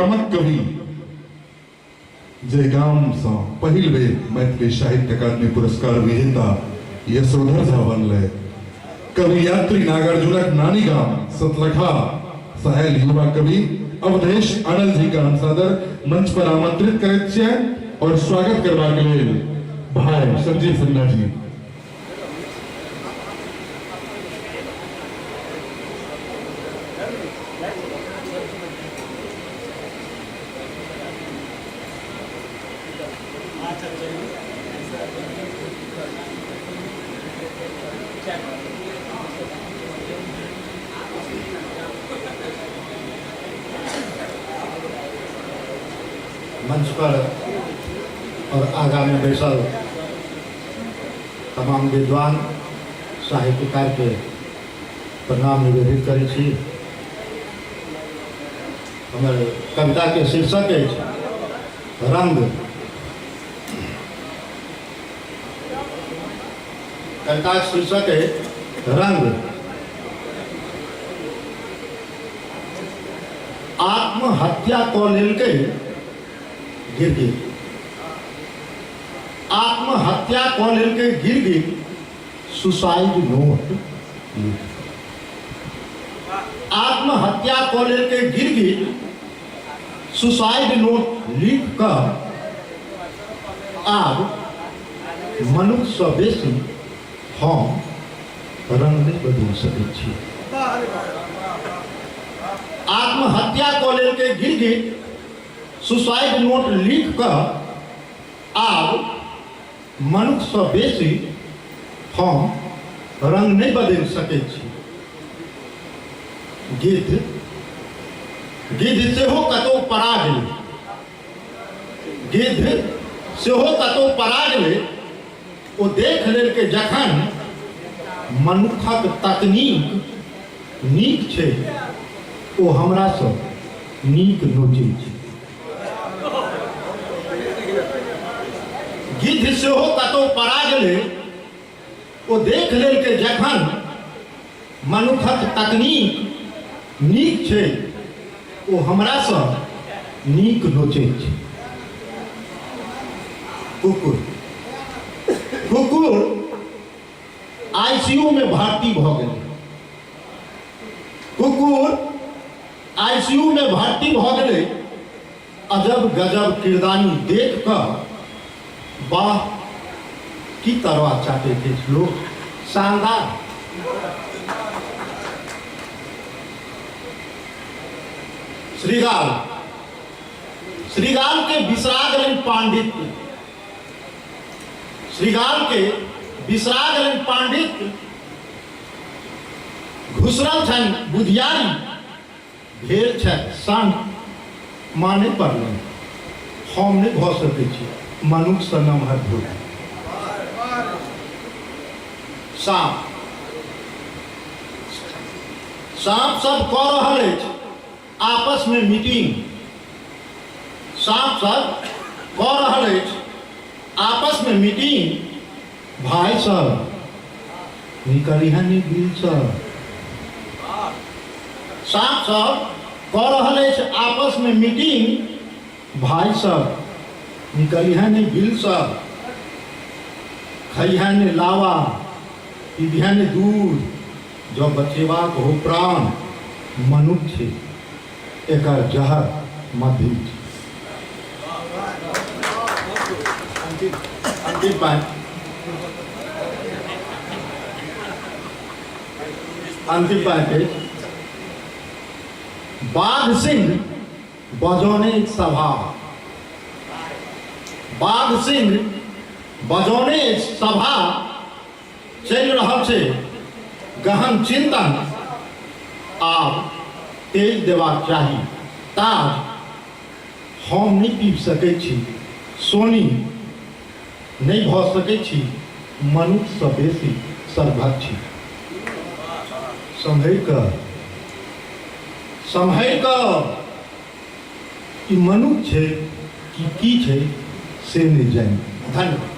गामक कवि जे गामसँ पहिल बेर मैथिली साहित्य अकादमी पुरस्कार विजेता यशोधर झा बनलै। कवि यात्री नागार्जुनक नानी गाम सतलखा सहेल युवा कवि अवधेश अनल जी का हम सादर मंच पर आमंत्रित करैत छियनि और स्वागत करबाक लेल भाई संजीव सिन्हा जी। मंच पर और आगाँ में बैसल तमाम विद्वान साहित्यकार के प्रणाम निवेदित करै छी। हमर कविता के शीर्षक अछि रंग। कविता के शीर्षक अछि रंग। आत्महत्या कऽ लेलकै गिरगिट। आत्महत्या कऽ लेलकै गिरगिट सुसाइड नोट लिख। आत्महत्या कऽ लेलकै गिरगिट सुसाइड नोट लिख कऽ आब मनुष्यसँ बेसी हम रंग नहि बदलि सकैत छी। आत्महत्या कऽ लेलकै गिरगिट सुसाइड नोट लिख कऽ आब मनुखसँ बेसी हम रंग नहि बदलि सकैत छी। गिद्ध गिद्ध सेहो कतहु पड़ा गेलै। गिद्ध सेहो कतहु पड़ा गेलै। ओ देख लेलकै जखन मनुखक तकनीक नीक छै, ओ हमरासँ नीक नोचै छै। गिद्ध सेहो कतहु पड़ा गेलै। ओ देख लेलकै जखन मनुखक तकनीक नीक छै, ओ हमरासँ नीक नोचै छै। कुकुर कुकुर आईसीयू में भर्ती भऽ गेलै। कुकुर आईसीयू में भर्ती भऽ गेलै। अजब गजब किरदानी देख कऽ वाह की तरवा चाटैत अछि लोक, शानदार। श्रीगाल श्रीगाल के बिसरा गेलनि पांडित्य। श्रीगाल के बिसरा गेलनि पांडित्य, घुसरल छनि बुधियारी, भेल छथि सन माने पड़लनि। हम नहि भऽ सकै छी मनुखसँ नमहर भूल। साँप साँप सब कऽ रहल अछि आपसमे मीटिंग। साँप सब कऽ रहल अछि आपसमे मीटिंग। भाइ सब निकलिहे नहि बिलसँ। साँप सब कऽ रहल अछि आपसमे मीटिंग। भाइ सब निकलिहे नहि बिलसँ। खइहे नहि लावा, पीबिहे नहि दूध, जँ बचेबाक हो प्राण, मनुख छै एकर जहर मधुर छै। अंतिम पाँति। अंतिम पाँति अछि। बाघ सिंह बजौने सभा। बाघ सिंह बजौने सभा, चलि रहल छै गहन चिंतन, आब तेज देबाक चाही ताज। हम नहि पीब सकै छी सोनी, नहि भऽ सकै छी मनुखसँ बेसी सर्वभक्षी। सम्हरि कऽ सम्हरि कऽ ई मनुख छै कि की छै से नहि जानि। धन्यवाद।